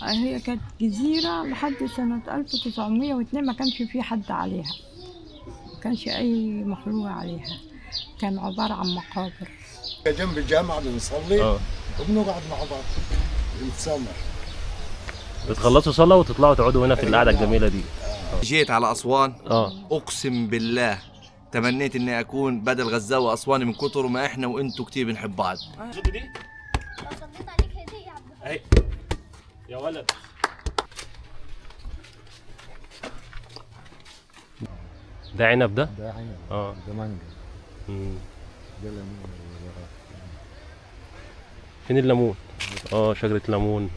هي كانت جزيرة لحد سنة 1902، ما كانش في حد عليها، ما كانش أي مخلوق عليها، كان عبارة عن مقابر. جنب الجامعة بنصلي وبنقعد مع بعض نتسامر. بتخلصوا صلاة وتطلعوا تقعدوا هنا في القعدة الجميلة دي. جيت على أسوان، أقسم بالله تمنيت إني أكون بدل غزاوي أسواني من كتر ما إحنا وإنتوا كتير بنحب بعض. دي اهي يا ولد. ده عنب ده؟ ده عنب. ده مانجا. ده ليمون. فين الليمون؟ شجرة ليمون.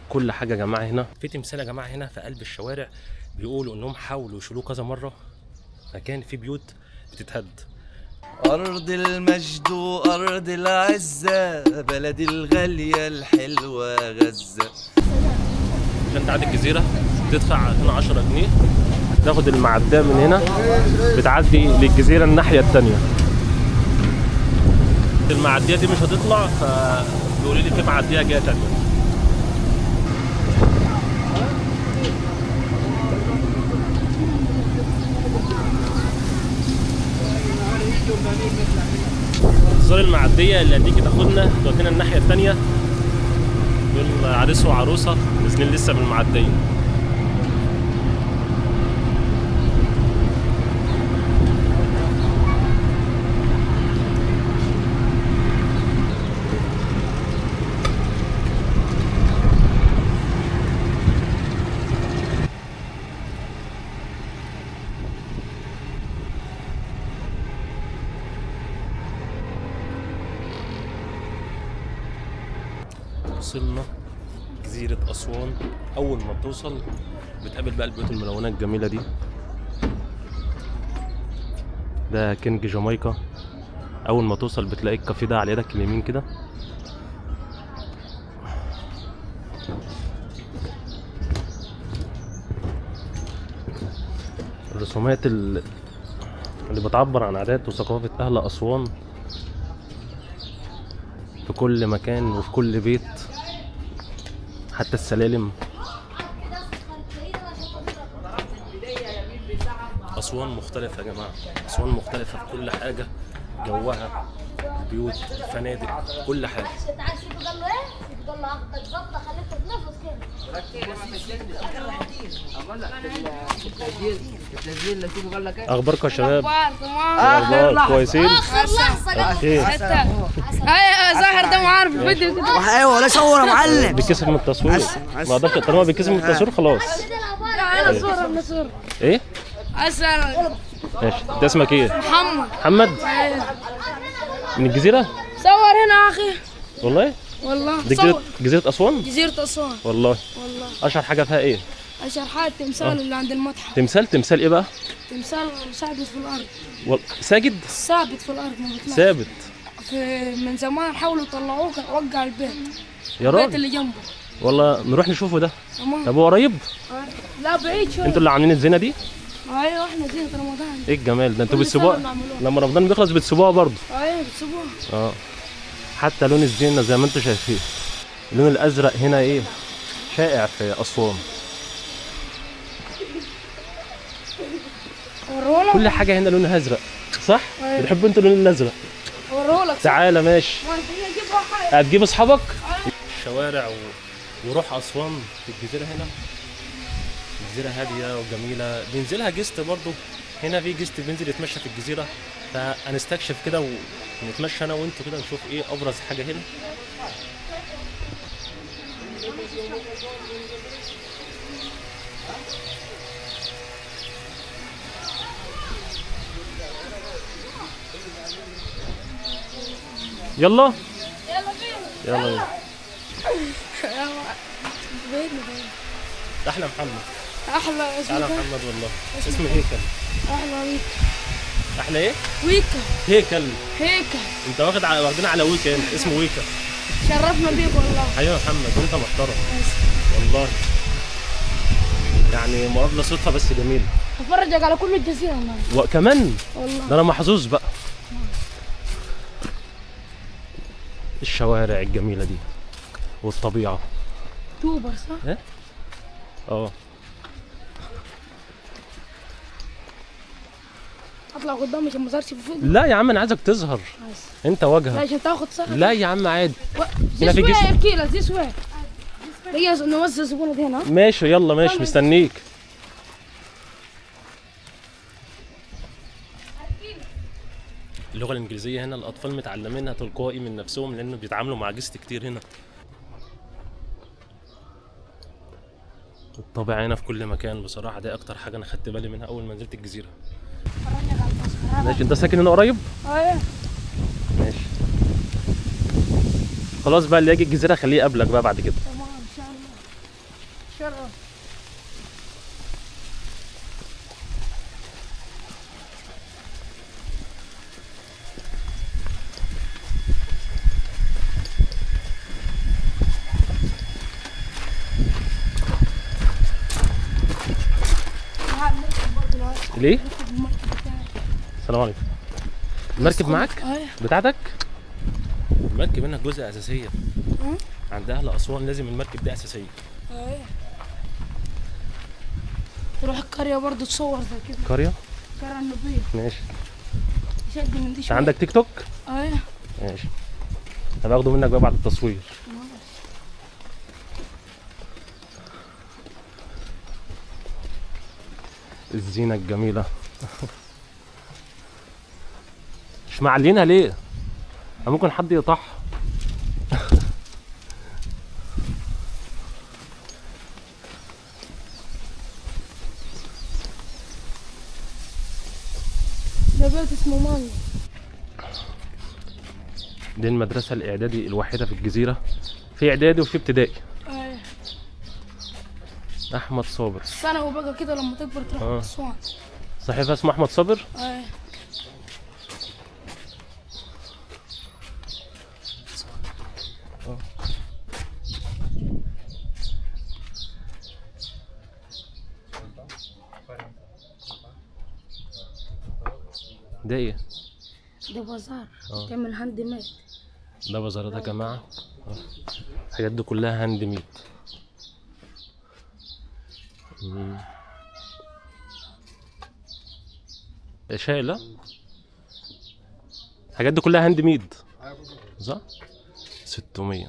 كل حاجة يا جماعة هنا. في تمثال يا جماعة هنا في قلب الشوارع، بيقولوا انهم حاولوا يشيلوه كذا مرة، فكان في بيوت بتتهد. أرض المجد وأرض العزة، بلدي الغالية الحلوة غزة. عشان تعدي الجزيرة تدفع 12 جنيه، تاخد المعدية من هنا بتعدي للجزيرة الناحية التانية. المعدية دي مش هتطلع، فبيقولوا لي في معدية جاية تانية. انتظار المعدية اللي هتيجي تاخدنا تودينا الناحية التانية. دول عريس وعروسة نازلين لسه من المعدية. وصلنا جزيرة أسوان. أول ما بتوصل بتقابل بقى البيوت الملونة الجميلة دي. ده كينج جامايكا. أول ما توصل بتلاقي الكافيه ده على يدك اليمين كده. الرسومات اللي بتعبر عن عادات وثقافة أهل أسوان في كل مكان وفي كل بيت، حتى السلالم. أسوان مختلفة يا جماعة، أسوان مختلفة في كل حاجة، جوها، البيوت، الفنادق، كل حاجة. أخباركم يا شباب؟ أخبار كويسين؟ ايوه زاهر ده عارف الفيديو كده. ايوه ولا صور يا معلم. بيتكسف من التصوير، ما اقدرش، طالما بيتكسف من التصوير خلاص. انا صور، انا صور. ايه؟ اسال. ماشي، انت اسمك ايه؟ محمد. محمد؟ من الجزيرة؟ صور هنا يا اخي. والله؟ والله. دي جزيرة أسوان؟ جزيرة أسوان. والله. والله. أشهر حاجة فيها إيه؟ أشهر حاجة التمثال اللي عند المتحف. تمثال؟ تمثال إيه بقى؟ تمثال ثابت في الأرض. ساجد؟ ثابت في الأرض، ما بيطلعش. ثابت. في من زمان حاولوا يطلعوه، وقع البيت. يا راجل. البيت اللي جنبه. والله نروح نشوفه ده. تمام. طب هو قريب؟ لا بعيد شوية. انتوا اللي عاملين الزينة دي؟ ايوه احنا زينة رمضان. ايه الجمال ده، انتوا بتسيبوها لما رمضان بيخلص بتسيبوها برضه؟ ايوه بتسيبوها. حتى لون الزينة زي ما انتوا شايفين، اللون الأزرق هنا ايه شائع في أسوان. كل حاجة هنا لونها أزرق، صح؟ أيوة. بتحبوا انتوا اللون الأزرق؟ اوريهولك. تعالى ماشي. هتجيب اصحابك؟ الشوارع وروح أسوان في الجزيرة هنا. الجزيرة هادية وجميلة، بينزلها guest برضو هنا، في guest بينزل يتمشى في الجزيرة، فهنستكشف كده ونتمشى أنا وأنتوا كده نشوف إيه أبرز حاجة هنا. يلا يلا بينا. يلا بينا. احلى محمد. احلى اسمه. احلى محمد والله. اسمه هيكل. احلى ويكا. احلى ايه؟ ويكا. هيكل. هيكل. انت واخد على واخدين على ويكا، انت اسمه ويكا. شرفنا بيك والله. حبيبي يا محمد، انت محترم والله. يعني مقابله صدفة بس جميلة. هفرجك على كل الجزيرة والله. وكمان والله ده انا محظوظ بقى. الشوارع الجميلة دي والطبيعة. YouTuber صح؟ ايه؟ اه. اطلع قدام عشان ما اظهرش في الفيديو. لا يا عم انا عايزك تظهر. انت واجهه. لا عشان تاخد صح. لا يا عم عادي. هنا في جسم. كيلو this way. دقيقة نوزع الزبونة دي هنا. ماشي يلا ماشي مستنيك. اللغة الإنجليزية هنا الأطفال متعلمينها تلقائي من نفسهم لأنه بيتعاملوا مع guest كتير هنا. الطبيعة هنا في كل مكان بصراحة، دي أكتر حاجة أنا خدت بالي منها أول ما نزلت الجزيرة. ماشي، أنت ساكن هنا قريب؟ أيوه. ماشي. خلاص بقى اللي يجي الجزيرة خليه يقابلك بقى بعد كده. تمام إن شاء الله. شرف. ليه؟ السلام عليكم. المركب معاك؟ ايوه. بتاعتك؟ المركب هنا جزء اساسية. عند اهل اسوان لازم المركب دي اساسية. ايوه. تروح القرية برضه تصور زي كده. قرية؟ القرية النوبيه. ماشي. شد من دي شوية. انت عندك تيك توك؟ ايوه. ماشي. هبقى اخده منك بقى بعد التصوير. الزينة الجميلة. مش معلينها ليه؟ ممكن حد يقطعها. ده بيت اسمه مانجا. دي المدرسة الإعدادي الوحيدة في الجزيرة، في إعدادي وفي ابتدائي. ايوه. أحمد صابر. ثانوي بقى كده لما تكبر تروح أسوان. صحيح اسمه أحمد صابر؟ ايوه. ده ايه؟ ده بازار. تعمل handmade. ده بازارات يا جماعة. الحاجات دي كلها handmade. شايلة الحاجات دي كلها handmade صح؟ 600.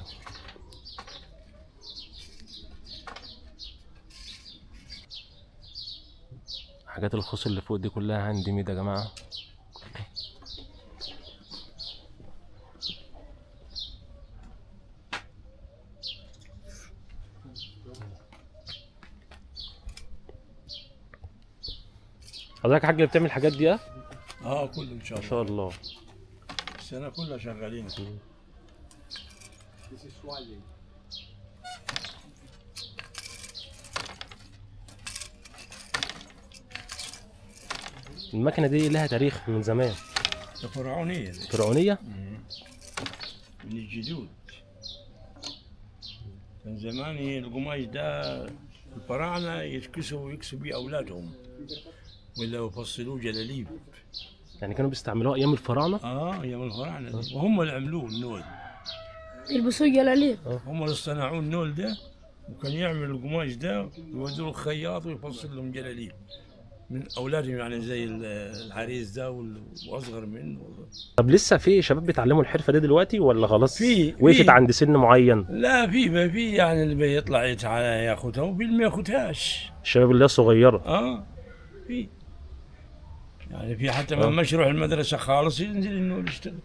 حاجات الخوص اللي فوق دي كلها handmade يا جماعة. حضرتك يا حاج اللي بتعمل الحاجات دي؟ اه كله ان شاء الله. ما شاء الله. السنة كلها شغالين. المكنة دي لها تاريخ من زمان. ده فرعونية دي. فرعونية؟ من الجدود. كان زمان القماش ده الفراعنة يتكسوا ويكسوا بيه أولادهم، ولا يفصلوه جلاليب. يعني كانوا بيستعملوها أيام الفراعنة؟ اه أيام الفراعنة، وهم اللي عملوه النول. يلبسوه جلاليب. هم اللي صنعوه النول ده، وكان يعمل القماش ده ويودوه الخياط ويفصل لهم جلاليب من اولادهم، يعني زي العريس ده واصغر منه. طب لسه في شباب بيتعلموا الحرفة دي دلوقتي ولا خلاص في وقفت عند سن معين؟ لا في، ما في يعني اللي بيطلع ياخذها وفي اللي ما ياخذهاش. الشباب اللي هي صغيرة. في يعني في حتى ما مش يروح المدرسة خالص ينزل انه يشتغل.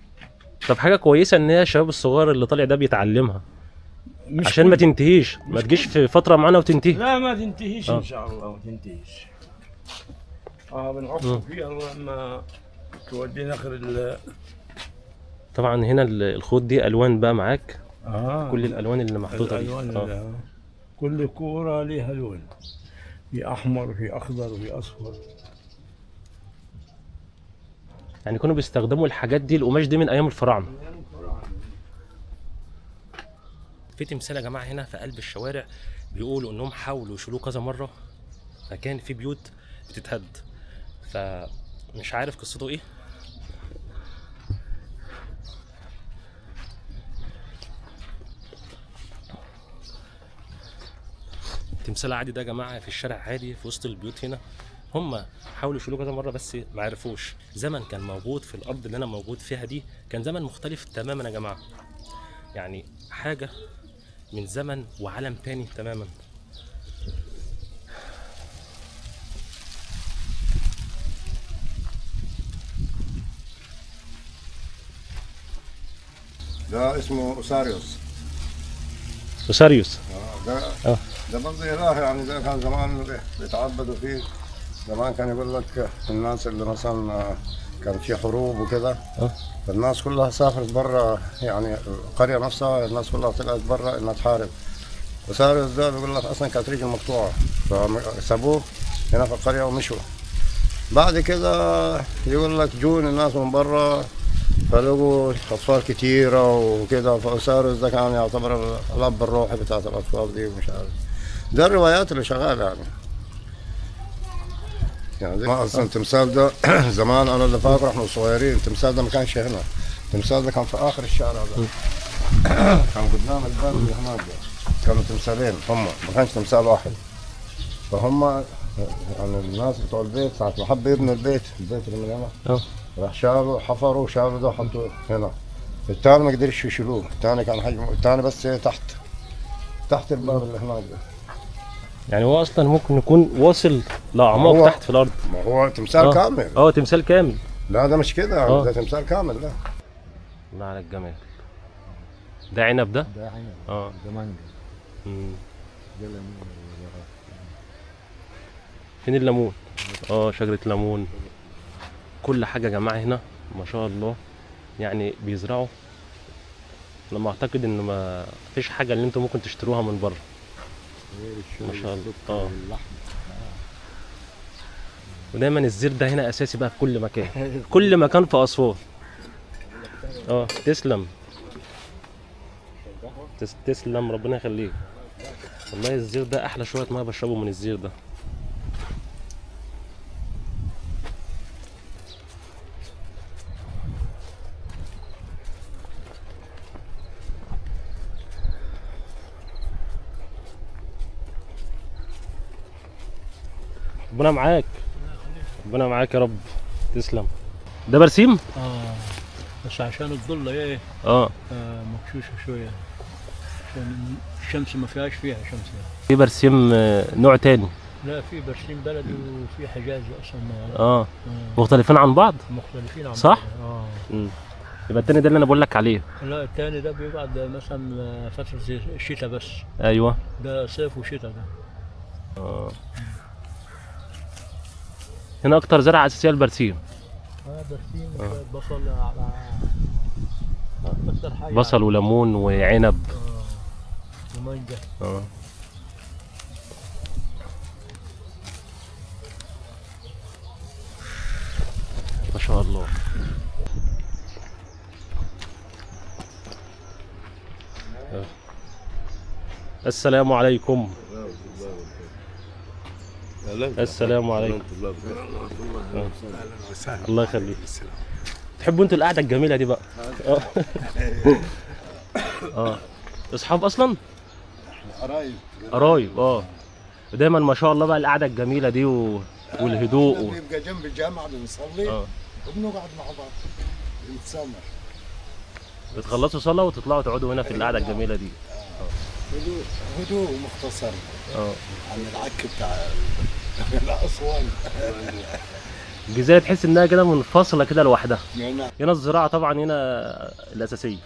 طب حاجة كويسة ان هي الشباب الصغير اللي طالع ده بيتعلمها، مش عشان ما تنتهيش، ما تجيش في فترة معينة وتنتهي. لا ما تنتهيش ان شاء الله، ما تنتهيش. بنعق فيها لما تودينا اخر ال. طبعا هنا الخيوط دي الوان بقى معاك. كل الالوان اللي محطوطة دي. الالوان كل كورة ليها لون، في احمر في اخضر وفي اصفر. يعني كانوا بيستخدموا الحاجات دي، القماش دي من ايام الفراعنة. في تمثال يا جماعة هنا في قلب الشوارع، بيقولوا انهم حاولوا يشيلوه كذا مرة، فكان في بيوت بتتهد، فمش عارف قصته ايه. تمثال عادي ده يا جماعة في الشارع عادي في وسط البيوت هنا. هم حاولوا يشيلوه كذا مرة بس ما عرفوش. زمن كان موجود في الارض اللي انا موجود فيها دي كان زمن مختلف تماما يا جماعة، يعني حاجة من زمن وعالم تاني تماما. ده اسمه اوساريوس. اوساريوس ده ده برضه اله، يعني ده كان زمان بيتعبدوا فيه. زمان كان يقول لك الناس اللي مثلا كان في حروب وكده، فالناس كلها سافرت برا، يعني القرية نفسها الناس كلها طلعت برا انها تحارب. اوساريوس ده بيقول لك اصلا كانت رجل مقطوعة، فسابوه هنا في القرية ومشوا. بعد كده يقول لك جون الناس من برا فلقوا اطفال كتيرة وكده، فأوساريوس ده كان يعتبر الاب الروحي بتاعت الاطفال دي ومش عارف. ده الروايات اللي شغالة يعني. يعني ما اصلا التمثال ده زمان انا اللي فاكره احنا صغيرين التمثال ده ما كانش هنا، التمثال ده كان في اخر الشارع ده. كان قدام الباب اللي هناك ده، كانوا تمثالين هم، ما كانش تمثال واحد. فهم يعني الناس بتوع البيت ساعة ما حبوا يبنوا البيت، البيت اللي من هنا راح شالوا، حفروا شالوا ده وحطوه هنا. الثاني ما قدرش يشيلوه، الثاني كان حجمه، الثاني بس تحت الباب اللي هناك ده. يعني هو اصلا ممكن يكون واصل لاعماق تحت في الارض. ما هو تمثال كامل. تمثال كامل. لا ده مش كده، ده تمثال كامل ده. الله على الجمال. ده عنب ده؟ ده عنب. ده مانجا. ده ليمون. فين الليمون؟ شجرة ليمون. كل حاجة يا جماعة هنا ما شاء الله، يعني بيزرعوا. لما اعتقد ان ما فيش حاجة اللي انتم ممكن تشتروها من بره. ما شاء الله. ودايما الزير ده هنا اساسي بقى في كل مكان، كل مكان في اسوان. تسلم تسلم، ربنا يخليك. والله الزير ده احلى شوية مية بشربه من الزير ده. ربنا معاك، ربنا معاك يا رب. تسلم. ده برسيم؟ بس عشان الظل ايه مكشوشه شوية عشان الشمس ما فيهاش، فيها شمس يعني. في برسيم نوع تاني؟ لا في برسيم بلدي وفي حجازي اصلا. مختلفين عن بعض؟ مختلفين عن صح؟ بعض. يبقى التاني ده اللي انا بقول لك عليه. لا التاني ده بيقعد مثلا فترة الشتاء بس. ايوه ده صيف وشتاء ده. هنا اكتر زرعه اساسية البرسيم. برسيم وشوية بصل، على اكتر حاجة بصل وليمون وعنب ومانجا. ما شاء الله. السلام عليكم. السلام عليكم. الله يخليك. تحبوا انتوا القعدة الجميلة دي بقى؟ اصحاب اصلا؟ قرايب. قرايب. ودايما ما شاء الله بقى القعدة الجميلة دي والهدوء بيبقى جنب الجامعة بنصلي وبنقعد مع بعض بنتسامر. بتخلصوا صلاة وتطلعوا تقعدوا هنا في القعدة الجميلة دي. هدوء هدوء ومختصر عن العك بتاع الأسوان. الجزيرة تحس انها كده منفصلة كده لوحدها. هنا الزراعة طبعا هنا الأساسية.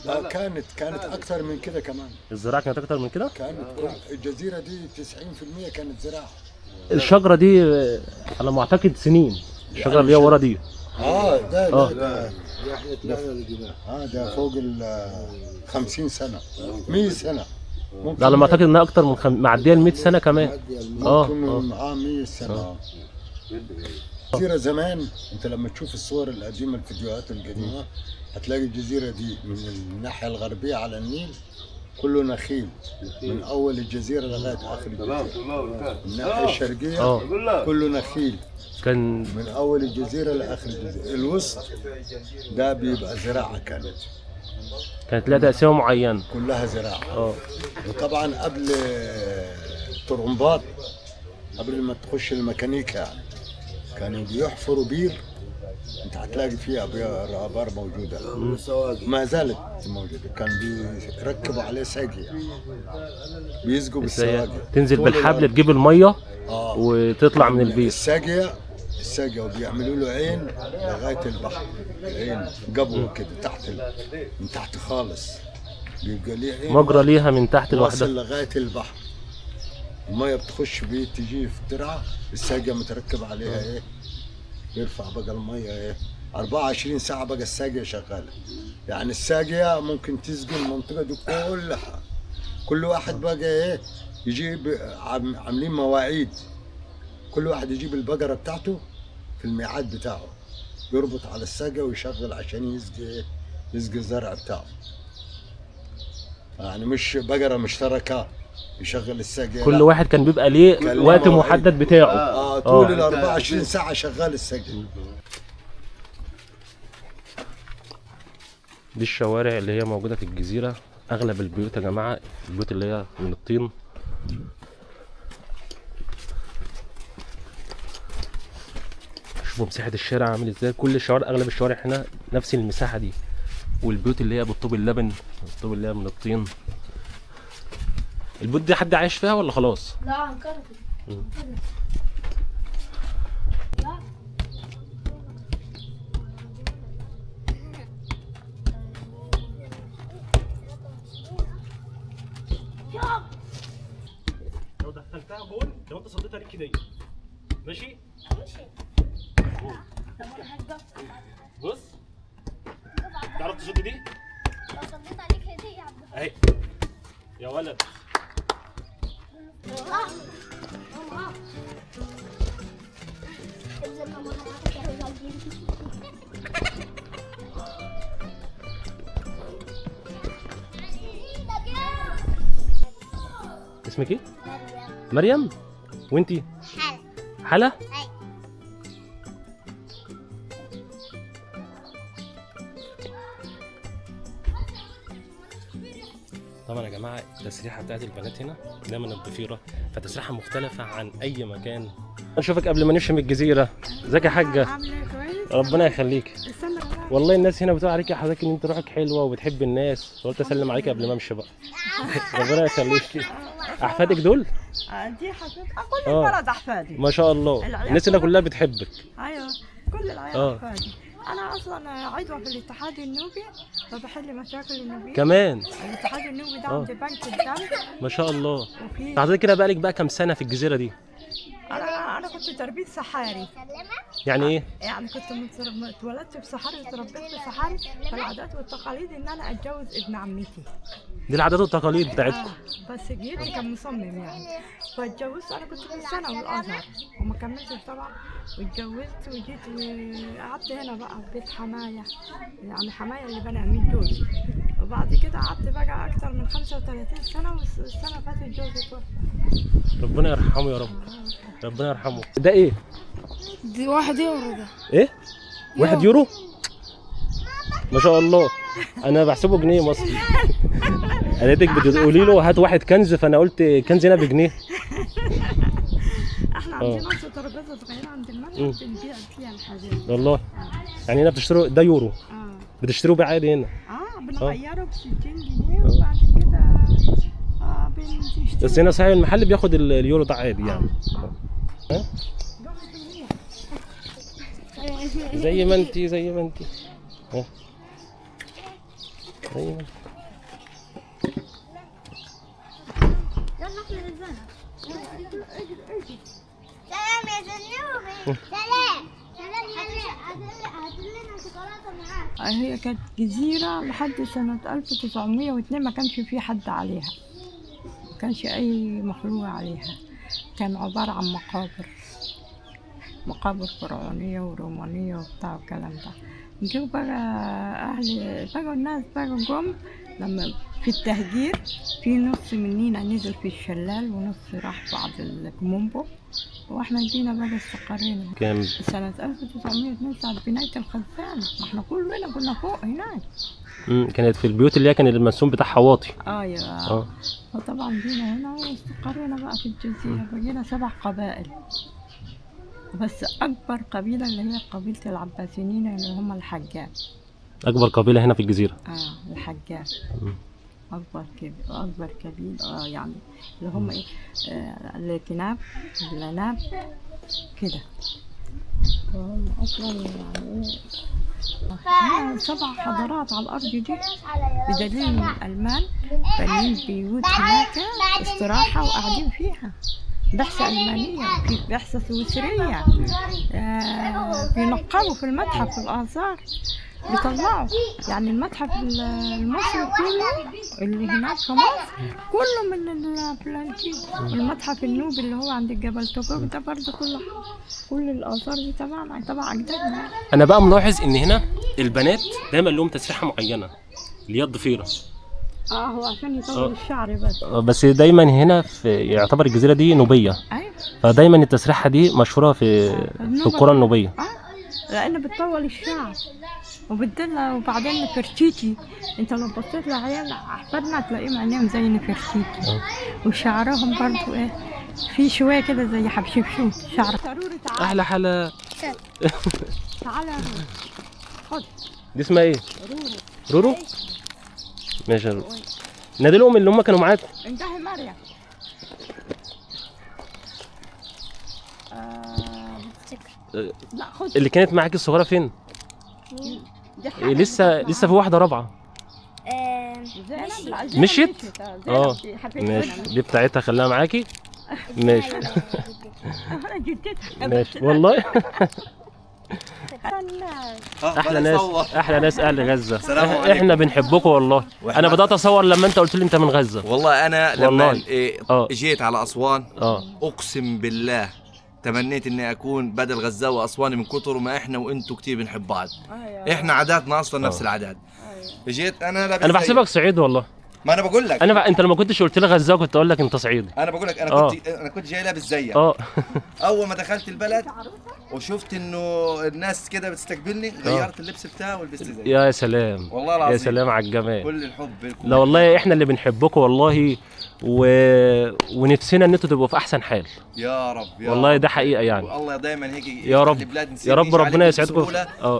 لا كانت أكثر من كده كمان. الزراعة كانت أكثر من كده؟ كانت الجزيرة دي 90% كانت زراعة. الشجرة دي على ما أعتقد سنين، الشجرة اللي هي ورا دي. ده ده ده ده فوق ال 50 سنة، 100 سنة. ده على ما اعتقد انها اكتر من معدية ال 100 سنة كمان. ممكن 100 سنة. الجزيرة زمان انت لما تشوف الصور القديمة الفيديوهات القديمة هتلاقي الجزيرة دي من الناحية الغربية على النيل كله نخيل من اول الجزيرة لغاية اخر الجزيرة. الناحية الشرقية كله نخيل كان من اول الجزيرة لاخر الجزيرة. الوسط ده بيبقى زراعة، كانت لها تقسيمه معينة كلها زراعة. وطبعا قبل الطرمبات قبل ما تخش الميكانيكا يعني كانوا بيحفروا بير، انت هتلاقي فيه ابار موجودة ما زالت موجودة. كان بيركبوا عليه ساقيه، بيسقوا بالسواقي، تنزل بالحبل تجيب المية وتطلع من البير. الساقيه وبيعملوا له عين لغاية البحر، عين قبو كده تحت من تحت خالص، بيبقى ليه عين مجرى ليها من تحت لوحدها واصل لغاية البحر. المية بتخش بيه تجي في الترعه، الساقيه متركب عليها ايه، يرفع بقى المية ايه 24 ساعة بقى الساقيه شغالة. يعني الساقيه ممكن تسقي المنطقة دي كلها. كل واحد بقى ايه يجيب، عاملين مواعيد، كل واحد يجيب البقرة بتاعته في الميعاد بتاعه، يربط على الساقيه ويشغل عشان يسقي ايه، يسقي الزرع بتاعه. يعني مش بقرة مشتركة يشغل الساقيه، كل واحد كان بيبقى ليه وقت محدد بتاعه. طول ال 24 ساعة شغال الساقيه. دي الشوارع اللي هي موجودة في الجزيرة. اغلب البيوت يا جماعة البيوت اللي هي من الطين. شوفوا مساحة الشارع عامل ازاي، كل الشوارع اغلب الشوارع هنا نفس المساحة دي، والبيوت اللي هي بالطوب اللبن، الطوب اللي هي من الطين. البيوت دي حد عايش فيها ولا خلاص؟ لا انكرت. لا لو دخلتها جول، لو انت صديتها ليك كده ماشي؟ ماشي. بص تعرف تصد دي؟ لو صديت عليك هديه يا عبد اهي يا ولد. اسمك ايه؟ مريم. وانتي؟ حلا. حلا؟ طبعا يا جماعة التسريحه بتاعت البنات هنا دايما الضفيره، فتسريحه مختلفة عن اي مكان. نشوفك قبل ما نمشي من الجزيرة. ازيك يا حاجة؟ عامله ايه؟ كويس ربنا يخليك. استنى والله الناس هنا بتقول عليك يا حضرتك ان انت روحك حلوة وبتحب الناس، فقلت اسلم عليك قبل ما امشي بقى. ربنا يخليك. احفادك دول؟ دي حفيد كل البلد احفادي ما شاء الله، الناس هنا كلها بتحبك. ايوه كل العيال احفادي. انا اصلا عضوة في الاتحاد النوبي، فبحل مشاكل النوبيين كمان. الاتحاد النوبي ده عند بنك الدم. ما شاء الله. حضرتك كده بقالك بقى كام سنة في الجزيرة دي؟ انا كنت تربيه صحاري. يعني ايه؟ يعني كنت اتولدت في صحاري وتربيت في صحاري، فالعادات والتقاليد ان انا اتجوز ابن عمتي. دي العادات والتقاليد بتاعتكم. بس جدي كان مصمم يعني، فاتجوزت. انا كنت في الثانوي الازهر وما كملتش طبعا، واتجوزت وجيت وقعدت هنا بقى في بيت حماية، يعني حماية اللي بنى عميد جوزي. وبعد كده قعدت بقى اكتر من 35 سنة، والسنة فاتت جوزي توفى. ربنا يرحمه يا رب. ربنا يرحمه. ده ايه؟ دي 1 يورو. ده ايه؟ 1 يورو؟ ما شاء الله، انا بحسبه جنيه مصري. قالتك بتقولي له هات واحد كنز، فانا قلت كنز هنا بجنيه. احنا عندنا ترابيزة صغيرة عند الملعب بنبيع فيها الحاجات. والله يعني هنا بتشتروا ده يورو؟ بتشتروه بعادي هنا؟ بنغيره ب 60 جنيه وبعد كده بنشتري. بس هنا صاحب المحل بياخد اليورو ده عادي يعني. زي ما انتي، زي ما انتي، زي ما انتي. يلا احنا نزلنا. سلام يا زنوبي. سلام سلام. هات لنا شوكولاتة معاك. هي كانت جزيرة لحد سنة 1902 ما كانش في حد عليها، ما كانش أي مخلوق عليها. كان عبارة عن مقابر، مقابر فرعونية ورومانية وبتاع والكلام ده. جو بقى أهل بقى الناس بقى جم لما في التهجير في نص مننا نزل في الشلال ونص راح بعد الكومبو، واحنا جينا بقى استقرينا. كام؟ سنة 1902 ساعة بناية الخزانة، ما احنا كلنا كنا فوق هناك. كانت في البيوت اللي هي كان المرسوم بتاعها واطي. ايوه. فطبعا جينا هنا واستقرينا بقى في الجزيرة، بقينا 7 قبائل، بس أكبر قبيلة اللي هي قبيلة العباسيين اللي هم الحجاج. أكبر قبيلة هنا في الجزيرة. الحجاج. أكبر أكبر قبيلة، يعني اللي هم إيه، الكناب، اللناب كده. هم أصلا يعني إيه 7 حضارات على الأرض دي، بدليل الألمان بنين بيوت هناك استراحة وقاعدين فيها، بعثة ألمانية وفي بعثة سويسرية، بينقبوا في المتحف في الآثار، بيطلعوا يعني المتحف المصري كله اللي هناك في مصر كله من البلانتين، والمتحف النوبي اللي هو عند الجبل توكوك ده برضه كل الآثار دي تبعنا، تبع أجدادنا. أنا بقى ملاحظ إن هنا البنات دايما لهم تسريحة معينة اللي هي الضفيرة. هو عشان يطول الشعر بس. بس دايما هنا في يعتبر الجزيرة دي نوبية. أيوه. فدايما التسريحة دي مشهورة في القرى النوبية. لأن بتطول الشعر وبتدلع. وبعدين نفرتيتي، انت لو بصيت لعيال احفادنا تلاقيهم عينيهم زي نفرتيتي، وشعرهم برضو ايه في شوية كده زي حبشبشوت شعر. تعالى احلى حلا. تعالى خد. دي اسمها ايه؟ رورو. رورو؟ ماشي يا رورو. نادي لهم اللي هم كانوا معاكم. انتهي مريم. لا خد. اللي كانت معاك الصغيرة فين؟ لسه في واحدة رابعه. مشيت؟ ماشي، دي بتاعتها خليها معاكي. ماشي. ماشي والله. احلى ناس، احلى ناس اهل غزة. احنا بنحبكم والله. انا بدات اصور لما انت قلت لي انت من غزة. والله انا لما جيت على اسوان اقسم بالله تمنيت اني اكون بدل غزاوي اسواني من كتر ما احنا وانتم كتير بنحب بعض. احنا عاداتنا اصلا نفس العادات. جيت انا انا بحسبك صعيد والله. ما انا بقول لك انت لما كنتش قلت لي غزاوي كنت اقول لك انت صعيدي. انا بقول لك انا كنت جاي لابس زيك. اول ما دخلت البلد وشفت انه الناس كده بتستقبلني غيرت اللبس بتاعي ولبست زيك. يا سلام والله العظيم، يا سلام على الجمال. كل الحب لكم. لا والله احنا اللي بنحبكم والله، ونفسنا ان انتوا تبقوا في احسن حال يا رب. يا والله رب. ده حقيقة يعني. والله دايما هيك يا رب، يا رب ربنا يسعدكم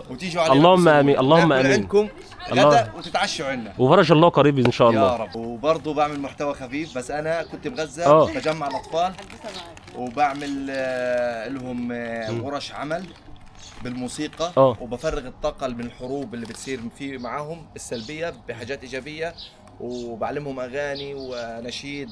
وتيجوا علينا. اللهم امين، اللهم امين. عندكم غدا وتتعشوا عندنا، وفرج الله قريب ان شاء الله يا رب. وبرضه بعمل محتوى خفيف، بس انا كنت بغزة بجمع الاطفال وبعمل لهم ورش عمل بالموسيقى، وبفرغ الطاقة من الحروب اللي بتصير في معاهم السلبية بحاجات ايجابية، وبعلمهم اغاني ونشيد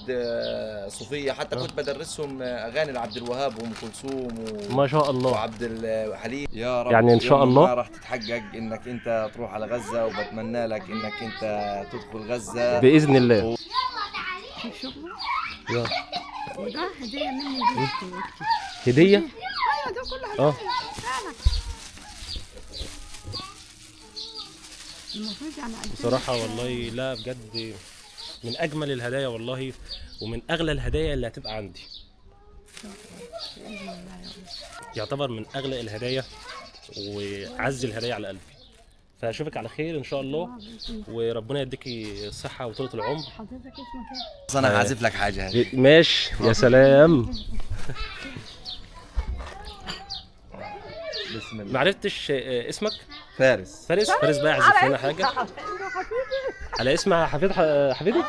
صوفية. حتى كنت بدرسهم اغاني لعبد الوهاب وام كلثوم ما شاء الله وعبد الحليم. يا رب يعني ان شاء الله راح تتحقق انك انت تروح على غزة، وبتمنى لك انك انت تدخل غزة باذن الله. يلا. وده هديه مني ليك. هديه؟ ايوه ده كله هديه. بصراحة والله لا بجد من أجمل الهدايا والله، ومن أغلى الهدايا اللي هتبقى عندي. يعتبر من أغلى الهدايا وأعز الهدايا على قلبي. فأشوفك على خير إن شاء الله، وربنا يديكي الصحة وطولة العمر. حضرتك اسمك إيه؟ أنا هعزف لك حاجة. ماشي يا سلام. بسم الله. ما عرفتش اسمك؟ فارس. فارس؟ فارس بقى يعزف لنا حاجة على اسم حفيد حفيدك؟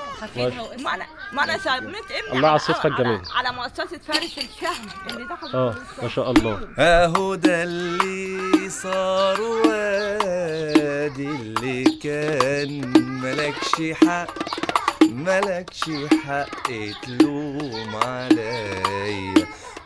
ما انا سميت ابني الله على الصدفة الجميلة، على مؤسسة فارس الشهم اللي دخل. ما شاء الله. اهو ده اللي صار وادي اللي كان ملكش حق، ملكش حق تلوم عليا.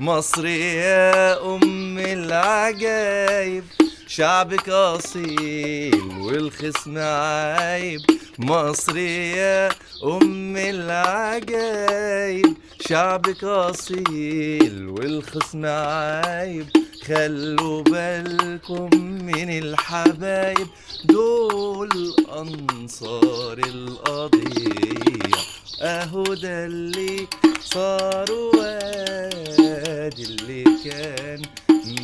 مصر يا ام العجايب، شعبك اصيل والخصم عايب. مصر يا ام العجايب، شعبك اصيل والخصم عايب. خلوا بالكم من الحبايب دول أنصار القضية. أهو ده اللي صار وادي اللي كان،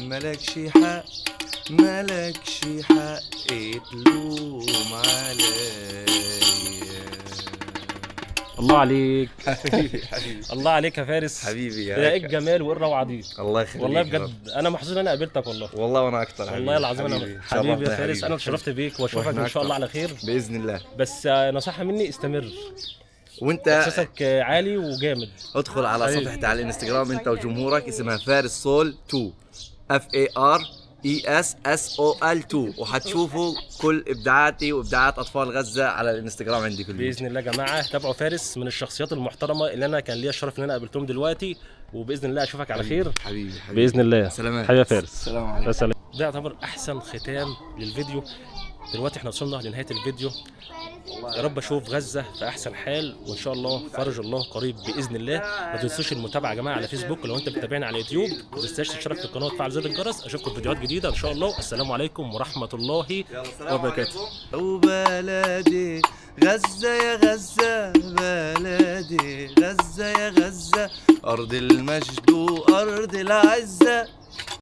ملكش حق ملكش حق تلوم عليا. الله عليك. حبيبي حبيبي. الله عليك يا فارس حبيبي. يا ايه الجمال وايه الروعة دي. الله يخليك والله بجد انا محظوظ ان انا قابلتك والله. والله وانا اكتر حبيبي. والله العظيم انا حبيبي يا فارس، انا اتشرفت بيك واشوفك ان شاء الله على خير باذن الله. بس نصيحة مني، استمر، وانت احساسك عالي وجامد. ادخل على صفحتي على الانستغرام انت وجمهورك، اسمها فارس سول 2 FARESSOL 2، وحتشوفوا كل ابداعاتي وابداعات اطفال غزة على الانستغرام عندي في البيت باذن الله. يا جماعة تابعوا فارس، من الشخصيات المحترمة اللي انا كان ليا الشرف ان انا قابلتهم دلوقتي، وباذن الله اشوفك على خير حبيبي حبيبي باذن الله. سلامات حبيبي يا فارس. السلام عليكم. سلام. ده يعتبر احسن ختام للفيديو. دلوقتي احنا وصلنا لنهاية الفيديو. يا رب اشوف غزة في احسن حال، وان شاء الله فرج الله قريب باذن الله. ما تنسوش المتابعة يا جماعة على فيسبوك، لو انت بتتابعنا على يوتيوب ما تنساش تشترك في القناة وتفعل زر الجرس. اشوفكم في فيديوهات جديدة ان شاء الله. السلام عليكم ورحمة الله وبركاته. وبلدي غزة يا غزة، بلدي غزة يا غزة، ارض المجد وارض العزة.